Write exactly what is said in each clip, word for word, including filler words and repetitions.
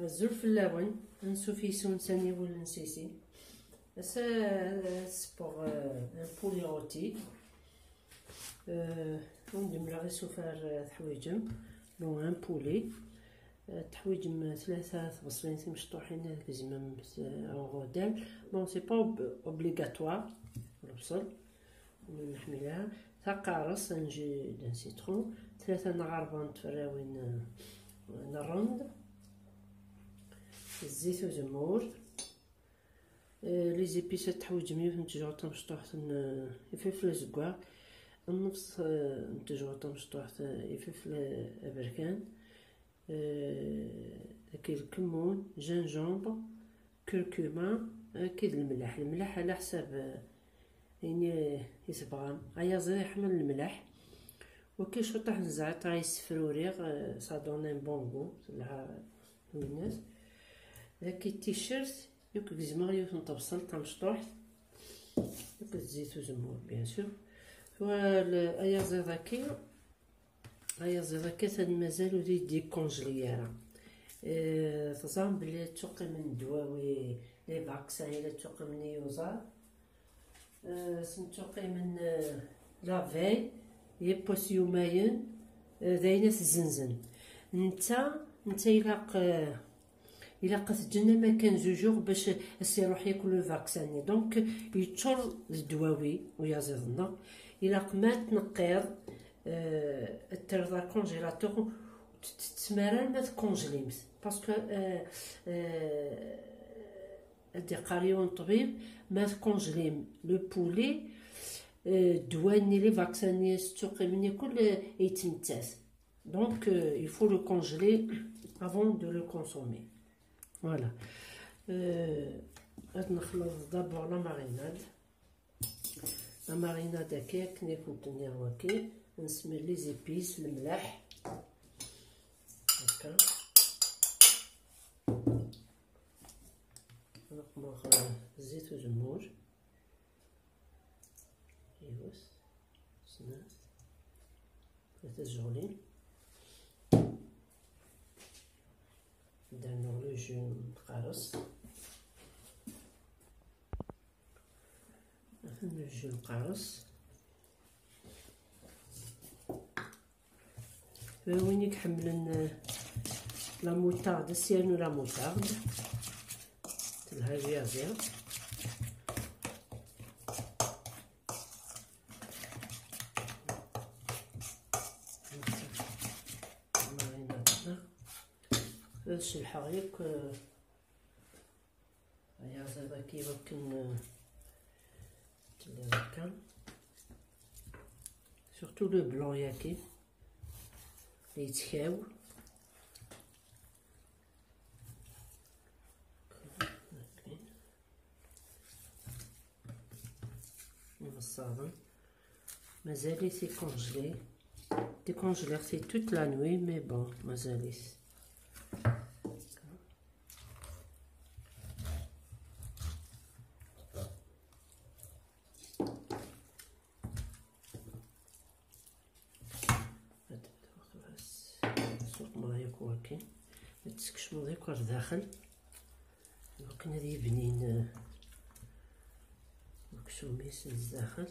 Azul fell-awen, ansuf yes-wen s aniwel n Sisi. Ass-a, ad ssewweɣ, euh, un poulet rôti. Euh, ur d-mleɣ isufar, euh, teḥwiǧem. Bon, un poulet. Euh, teḥwiǧem tlata tbeṣlin timecṭuḥin ad gezmemt, euh, en rondelles. Bon, c'est pas ob-, obligatoire. Lebṣel. Ur neḥmil ara. Taqares, un jus d'un citron, tlata neɣ rebɛa n tferrawin, euh, n rrend, zzit uzemmur, euh, les épices ad teḥwiǧem yiwet n tejɛuḍt tamecṭuḥt n, euh, ifelfel azeggaɣ, nnefṣ, euh, n tejɛuḍt tamecṭuḥt, euh, ifelfel, euh, aberkan, euh, akked lkemmun, gingembre, curcuma, akked lemleḥ. Lemleḥ ɛla ḥsab, euh, ayen i, i tebɣam. Ayaziḍ iḥemmel lemleḥ. Waki ciṭuḥ n zɛeṭ ara yessefruriɣ, euh, ça donne un bon goût, telha lwennas. Daki ticcert, yakk gezmeɣ yiwet n tebṣelt tamecṭuḥt, akked zzit uzemmur, bien sûr. Tura l-, ayaziḍ-agi, ayaziḍ akka atan mazal ur yeddikonjli ara. Eh, teẓram belli ttuqqimen ddwawi, les vaccins i la ttuqqimen i yuẓar. Eh, sen ttuqqimen, eh, la veille, yiwwas yumayen, eh, d ayen ad t-zzenzen. Netta, netta ilaq, eh, ilaq ad t-ǧǧen am akken zuǧ ur bac as-iruḥ yakk le vaccin-nni. Donc, yeččur d ddwawi uyaziḍ-nneɣ. Ilaq ma tneqqiḍ, euh, ad t-terreḍ ar congélateur, ur t-tettem ara ma tkonjlimt. Parce que, euh, euh, ad d-iqqar yiwen ṭṭbib, ma tkonjlim le poulet, euh, ddwa-nni, les vaccins-nni, s ttuqqimen-nni, kul, euh, yettmettat. Donc, euh, il faut le congeler avant de le consommer. Voilà. Euh, ad nexleḍ d'abord la marinade. La marinade-agi, akken i kent-nniɣ waki, nsemmel les épices, lemleḥ. Akka. Nqemmer, euh, zzit uzemmur. Yiwet, snat, tlata tzuɣlin. Ddaneɣ le jus n tqares. Atan le jus n tqares. Win i iḥemmlen, euh, la moutarde, ad s-yernu la moutarde. Telha lyaziḍ. Ad celḥeɣ yakk, euh, ayaziḍ-agi wakken, euh, tella akka. Surtout le blanc-yagi. Yettkaw. Imeṣṣaden. Mazal-it ikonjli. Décongelé, c'est toute la nuit, mais bon, mazal-it. Ad tebduḍ tura s-, tessuqmeḍ yakk wakken. Ad teskecmeḍ yakk ar daxel. Iwakken ad yibnin, eh, uksum-is zdaxel.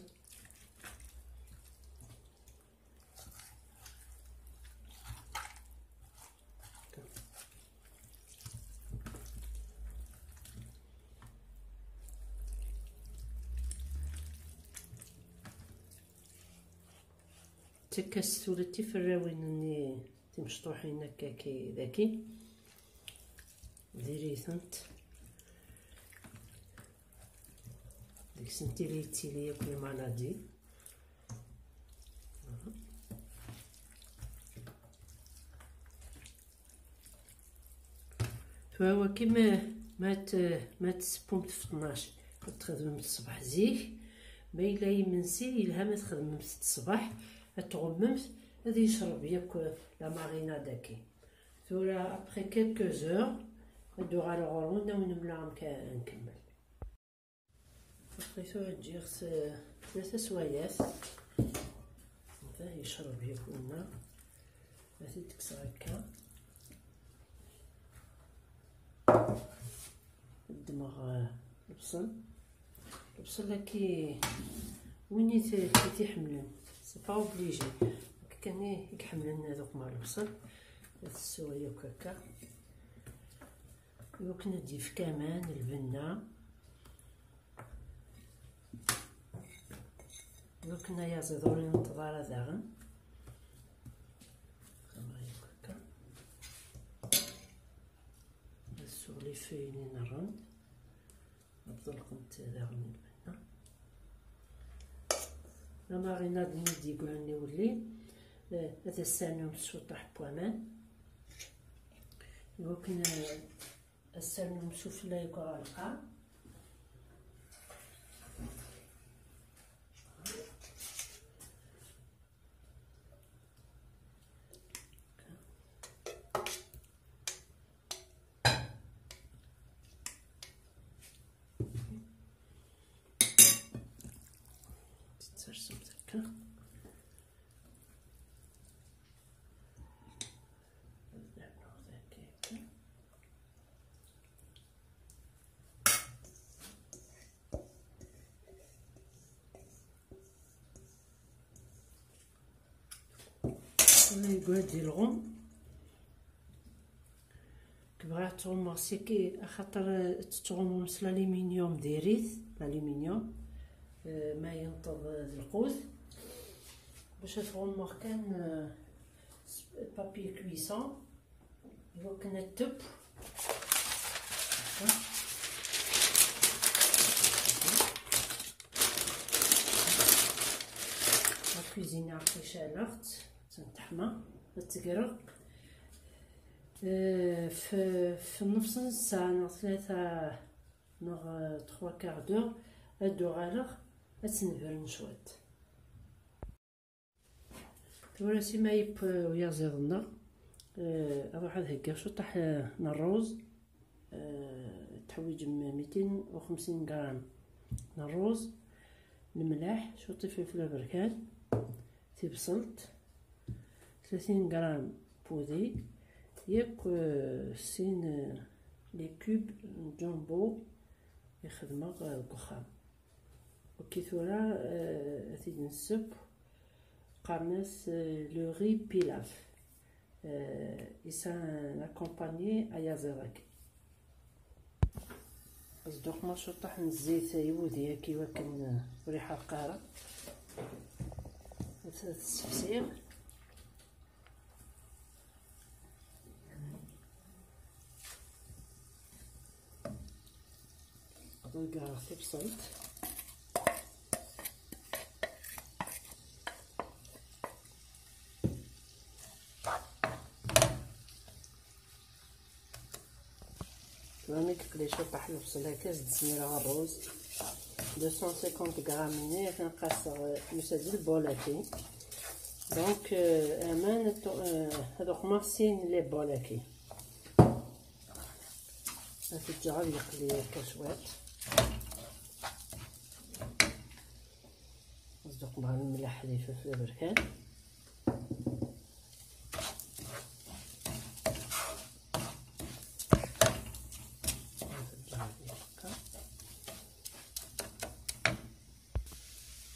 Ttakk-as tura tiferrawin-nni timecṭuḥin akka ki-, daki. Diri-tent. Deg-sent i la yettili akk les maladies. Tura waki ma, ma t-, ma tessewwemt f tnac, ad txedmemt ṣṣbeḥ zik. Ma yella imensi, yelha ma txedmemt-t ṣṣbeḥ, ad tɣummemt, ad yecreb yakk la marinade-agi. Tura, après quelques heures, ad d-uɣaleɣ ɣur-wen, ad wen-mleɣ amek ara nkemmel. Après tura ǧǧiɣ-t, eh, tlata swayat. Ata yecreb yakk winna. Ad t-id-kkseɣ akka. Ddmeɣ, eh, lebṣel. Lebṣel-agi, win i t-, i t-iḥemmlen, c'est pas obligé. Akka kan i, i iḥemmlen ad uqmeɣ lebṣel. Ad tesseway akk akka. Iwakken ad d-yefk aman, lbenna. Iwakken ayaziḍ ur yenṭeḍ ara daɣen. Xedmeɣ akk akka. Ad ssuɣ les feuilles-nni n rrend. Ad ḍelqent daɣen lbenna. La marinade-nni d-yegran i wulli, eh, ad as-ternum s cwiṭaḥ n waman. Iwakken, eh, ad as-ternum sufella yakk ɣer lqaɛ. Tetsersemt akka. Wala yeggra-d yelɣem. Bɣiɣ ad ttɣummuɣ siki, axaṭer, eh, tettɣummum s l'aluminium diri-t, l'aluminium, eh, ma yenṭeḍ, eh, d lqut. Bac ad ttɣummuɣ kan, eh, s papier cuisson, iwakken ad tebb. La cuisine aqcic alaɣ-tt. Atan teḥma, ad tegreɣ. Eh, f-, f nnefṣ n ssaɛa neɣ tlata neɣ, eh, trois quarts d'heure, ad d-uɣaleɣ, ad tt-nebren cwiṭ. Tura si ma yewwi uyaziḍ-nneɣ, eh, ad ruḥ ad heggiɣ cwiṭaḥ, eh, n rruz. Eh, teḥwiǧem mitin u xemsin gram n rruz, lemleḥ, cwiṭ ifelfel aberkan, tibṣelt, tlatin gram pudi, yakk, eh, sin, eh, les cubes n jumbo i xedmeɣ, eh, deg uxxam. Ok, tura, eh, ad t-id-nesseww, qqaren-as, eh, le riz pilaf. Eh, is un accompagné ayaziḍ-agi. Ad sduqmeɣ cwiṭaḥ n zzit i wudi-agi iwakken, eh, ur iḥerq ara. Ad t-, ad t-ssefsiɣ. Ḍeggreɣ tibṣelt. Tura mi yeqli cwiṭaḥ lebṣel akka, ad s-d-smir rruz. Deux cent cinquante grammes-nni atan qaseɣ, eh, yusa-d lbol-agi. Donc, eh, aman ad tu-, eh, ad uqmeɣ sin les bols-agi. Ad t-ǧǧeɣ ad yeqli akka cwiṭ. Ad uqmeɣ lemleḥ d ifelfel aberkan.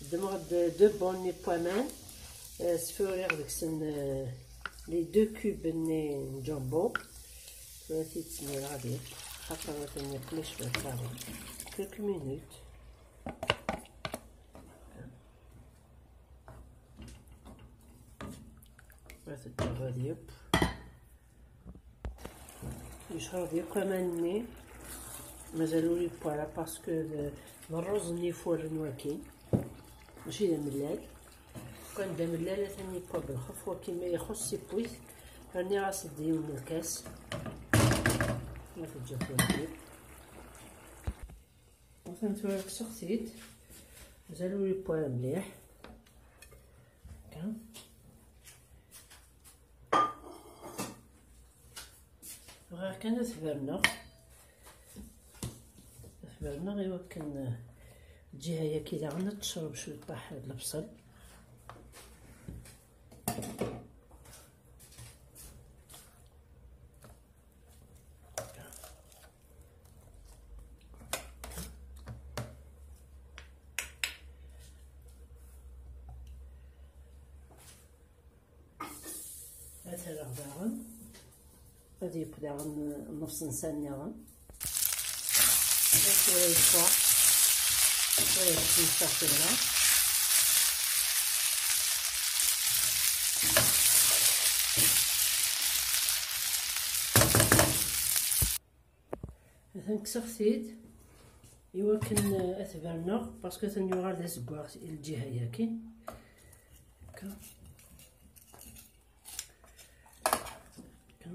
Ddmeɣ-d deux bols n waman, eh, sfuriɣ deg-sen, eh, les deux cubes-nni n jumbo. Tura ad t-id-smir ad yekk, xaṭer atan yeqli cwiṭ daɣen. Quelques minutes. Ad t-ǧǧeɣ ad yeww. Yecreḍ yakk aman-nni. Mazal ur yewwi ara parce que d, d rruz-nni ifuren waki. Mačči d amellal. Kan d amellal atan yewwi belxef waki, ma ixuṣ yewwi-t. Rniɣ-as-d yiwen n lkas. Ma teǧǧiḍ waki. Atan tura kkseɣ-t-id. Mazal ur yewwi ara mliḥ. Akka. Bɣiɣ kan ad t-berneɣ. Ad t-berneɣ iwakken, eh, lǧiha-yaki daɣen ad tecreb cwiṭaḥ n lebṣel. Ad aɣ daɣen, ad yekk daɣen nnefṣ n ssaɛa nniḍen. Ad tura yeffeɣ, ad yekk nnefṣ tura. Atan kkseɣ-t-id i wakken, eh, ad t-berneɣ, parce que atan yuɣal d azeggaɣ lǧiha-yagi. Akka. Akka.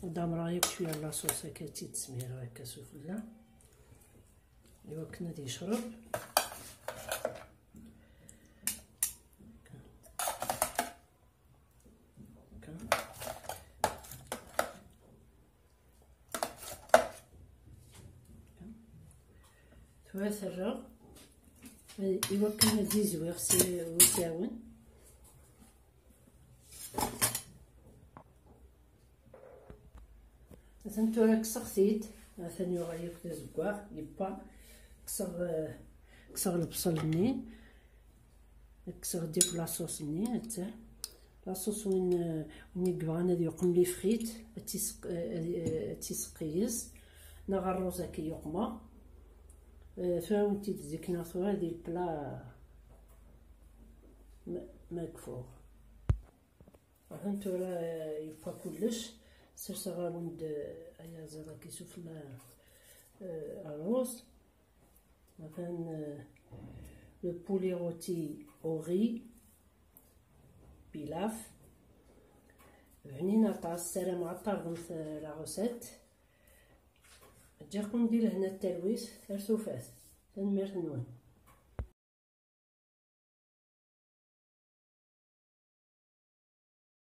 Ad d-amreɣ yakk cwiya n la sauce akka, ad tt-id-smireɣ akka sufella i wakken ad yecreb. Akka. Akka. Tura terreɣ i wakken ad izwiɣ s witawen. Atan tura kkseɣ-t-id, atan yuɣal yakk d azeggaɣ, yebba. Kkseɣ, eh, kkseɣ lebṣel-nni, kkseɣ-d yakk la sauce-nni, atta. La sauce win, eh, win i yebɣan ad yuqem les frites, ad tt-iseq-, eh, eh, ad tt-iseqqiyez, neɣ ṛṛuz akka i yuqmeɣ. Eh, tura win t-id-zikneɣ tura di pla ma, ma kfuɣ. Atan tura, eh, yewwa kullec. Serseɣ-awen-d, eh, ayaziḍ-agi sufella, eh, ṛṛuz. Atan, eh, le poulet rôti au riz, pilaf. Bnin aṭas, ssarameɣ ad terḍemt, eh, la recette. Ǧǧiɣ-ken di lehna d talwit, ar tufat. Tanemmirt-nwen.